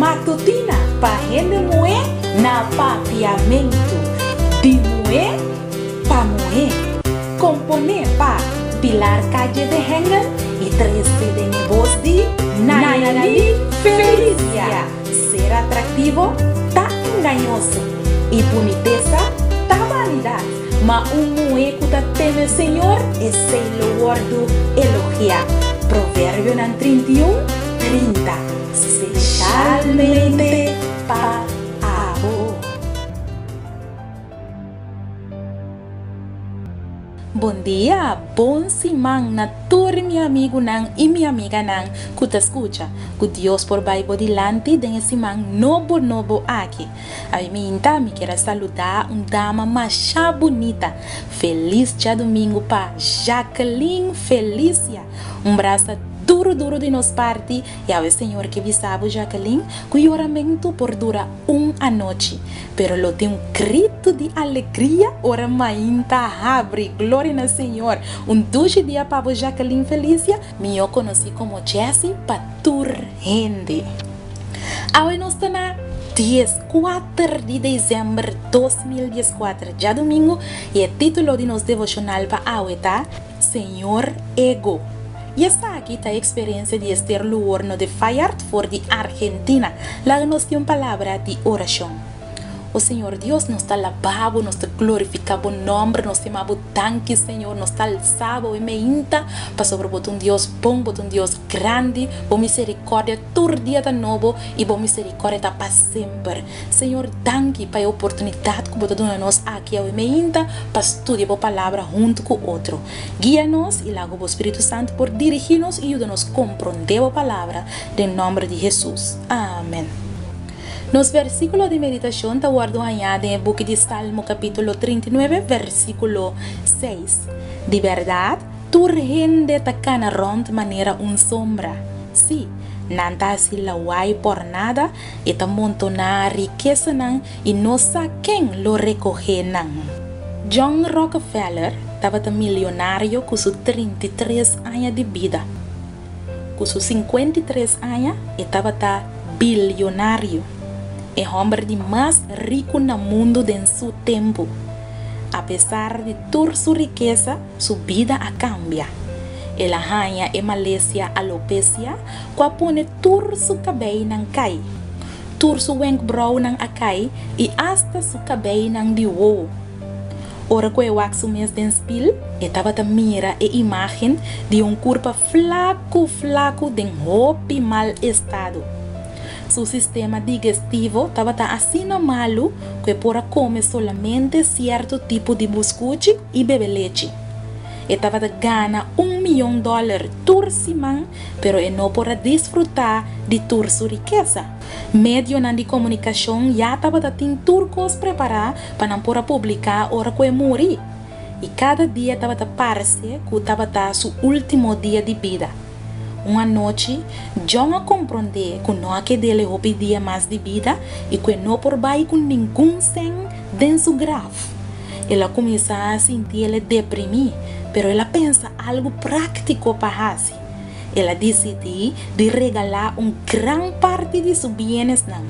Matutina pa hende muhé na Papiamentu. Di muhé pa muhé. Komponé pa Pilar Calle de Hengel i trese den e bos di Nayali Felicia. Ser atraktivo ta engañoso i bunitesa ta banidat, ma un muhé ku ta teme Señor, esei lo wòrdu elogiá. Proverbionan 31, 30. Speshalmente pa abo. Bon dia, bon siman na tur mi amigunan i mi amiganan ku ta skucha. Ku Dios por bai bo dilanti den e siman nobo nobo aki. Awe minta mi kier a saludá un dama masha bunita. Felis djadumingu pa Jacqueline Felicia. Un brasa duru duru di nos parti i awe Señor ke bisa bo Jacqueline ku yoramentu por dura un anochi, pero lo tin un gritu di alegria ora mainta habri. Gloria na Señor! Un dushi dia pa bo Jacqueline Felicia, mihó konosí komo Jessie pa tur hende. Awe nos ta na 14 di desèmber 2014, djadumingu, i e título di nos devoshonal pa awe ta, Señor Ego. I esaki ta e eksperensia di Esther Luorno de Fayard for di Argentina. Laga nos tin un palabra di orashon. O Señor Dios, nos ta alabá Bo, nos ta glorifiká Bo nòmber, nos ta yama Bo danki, Señor, nos ta alsá Bo e meinta, pasobra Bo ta un Dios bon, Bo ta un Dios grandi, Bo miserikòrdia tur dia ta nobo i Bo miserikòrdia ta pa semper. Señor, danki pa e oportunidat ku Bo ta duna nos aki awe meinta pa studia Bo Palabra huntu ku otro. Guia nos i laga Bo Spiritu Santu por dirigí nos i yuda nos komprondé Bo Palabra, den nòmber di Hesus. Amen. Nos versíkulo di meditashon ta wòrdu hañá den e buki di Salmo kapítulo 39, versíkulo 6. Di bèrdat, tur hende ta kana rònt manera un sombra. Sí, nan ta hasi lawai pòrnada E ta montoná rikesanan i no sa ken lo rekohé nan. John Rockefeller tabata milionario ku su 33 aña di bida. Ku su 53 aña e tabata bilionario, e hòmber di mas riku na mundu den su tempu. Apesar di tur su rikesa, su bida a kambia. El a haña e malesia alopecia ku a pone tur su kabeinan kai. Tur su wenkbrouwnan a kai i asta su kabeinan di wowo. Ora ku e wak su mes den spil, e tabata mira e imágen di un kurpa flaku flaku den hopi mal estado. Su sistema digestivo tabata asina malu ku e por a kome solamente sierto tipo di buskuchi i bebe lechi. E tabata gana un miyon dòler tur siman pero e no por a disfrutá di tur su rikesa. Medionan di komunikashon ya tabata tin tur kos prepará pa nan por a publiká ora ku e muri, i kada dia tabata parse ku tabata su último dia di bida. Un anochi, John a komprondé ku no a ked'el e hopi dia mas di bida i ku e no por bai ku ningun sèn den su graf. El a kuminsá sinti el e deprimí, pero el a pensa algu práktiko pa hasi. El a disidí di regalá un gran parti di su bienesnan.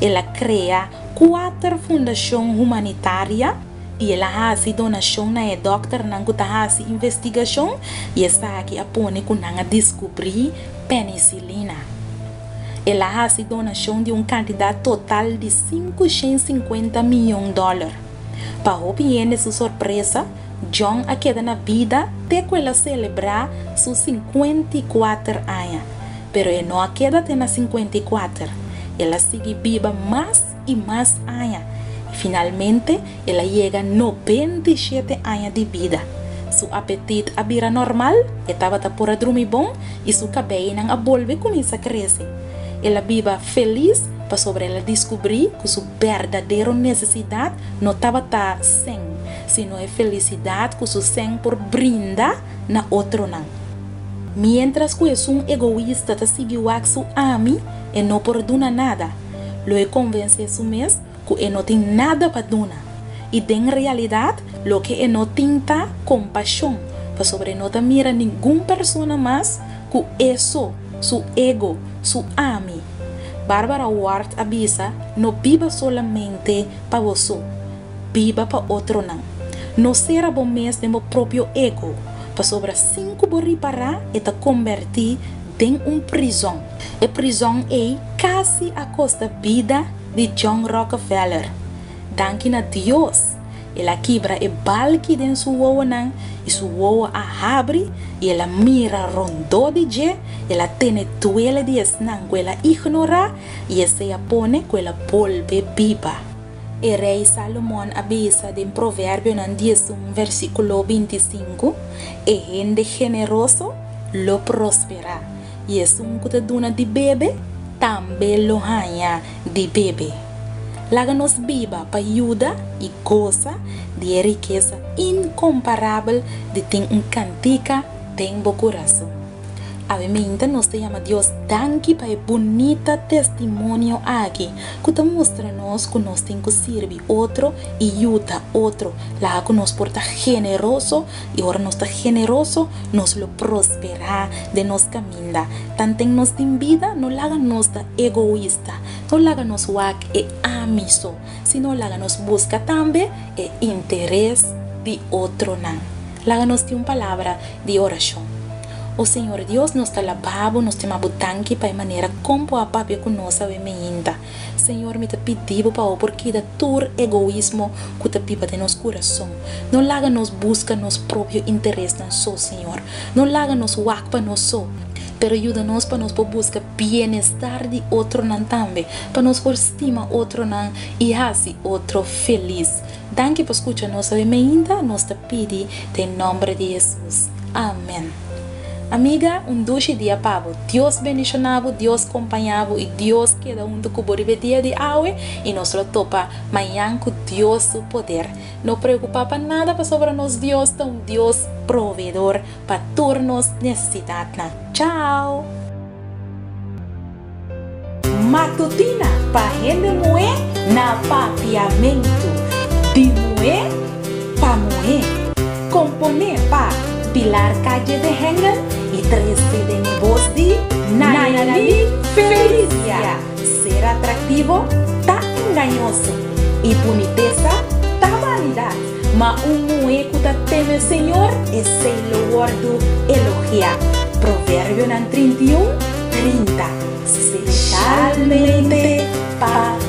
El a krea kuater fundashon humanitaria i el a hasi donashon na e dòkternan ku ta hasi investigashon i esaki a pone ku nan a diskubrí penisilina. El a hasi donashon di un kantidat total di 550 mion dòler. Pa hopi hende su sorpresa, John a keda na bida te ku el a selebrá su 54 aña. Pero e no a keda te na 54. El a sigui biba mas i mas aña i finalmente el a yega 97 aña di bida. Su apetit a bira normal, e tabata por a drumi bon i su kabeinan a bolbe kuminsá krese. El a biba felis pasobra el a diskubrí ku su berdadero nesesidat no tabata sèn, sino e felisidat ku su sèn por brinda na otronan. Miéntras ku esun egoista ta sigui wak su ami, e no por duna nada. Lo e konvensé su mes ku e no tin nada pa duna. I den realidat, loke e no tin ta kompashon, pasobra e no ta mira ningun persona mas ku e so, su ego, su ami. Barbara Ward a bisa, No biba solamente pa bo so, biba pa otronan. No sera bo mes den bo propio ego, pasobra sin ku bo ripará e ta kombertí den un prizòn. E prizòn ei kasi a kosta bida di John Rockefeller. Danki na Dios, el a kibra e balki den su wowonan i su wowo a habri i el a mira rondó di dje, el a tene duele di esnan ku el a ignorá i esei a pone ku el a bolbe biba. E rei Salomon a bisa den Proverbionan 11 versíkulo 25, E hende generoso lo prosperá, i esun ku ta duna di bebe tambe lo haña di bebe. Laga nos biba pa yuda i gosa di e rikesa inkomparabel di tin un kantika den bo kurason. Awe meinta nos ta yama Dios danki pa e bunita testimonio aki ku ta mustra nos ku nos tin ku sirbi otro i yuda otro. Laga ku nos por ta generoso i ora nos ta generoso nos lo prosperá den nos kaminda. Tanten nos tin bida no laga nos ta egoista, no laga nos wak e ami so, sino laga nos buska tambe e interes di otronan. Laga nos tin un palabra di orashon. O Señor Dios, nos ta laba Bo, nos ta yama Bo danki pa e manera kon Bo a papia ku nos awe meinta. Señor, mi ta pidi Bo pa Bo por kida tur egoismo ku ta biba den nos kurason. No laga nos buska nos propio interesnan so, Señor. No laga nos wak pa nos so, pero yuda nos pa nos por buska bienestar di otronan tambe, pa nos por stima otronan i hasi otro felis. Danki pa skucha nos awe meinta, nos ta pidi den nomber di Hesus. Amen. Amiga, un dushi dia pa bo. Dios bendiciona bo, Dios compaña bo y Dios keda hunto cu bo riba e dia di awe y nos lo topa mañan cu Dios su poder. No preocupa pa nada pasobra nos Dios ta un Dios proveedor pa tur nos necesidadnan. Chao! Matutina pa hende muhé na Papiamentu. Di muhé pa muhé. Komponé pa Pilar Calle de Hengel i trese den e bos di Nayali Felicia. Ser atraktivo ta engañoso i bunitesa ta banidat, ma un muhé ku ta teme Señor, esei lo wòrdu elogiá. Proverbionan 31. 30, spesialmente pa.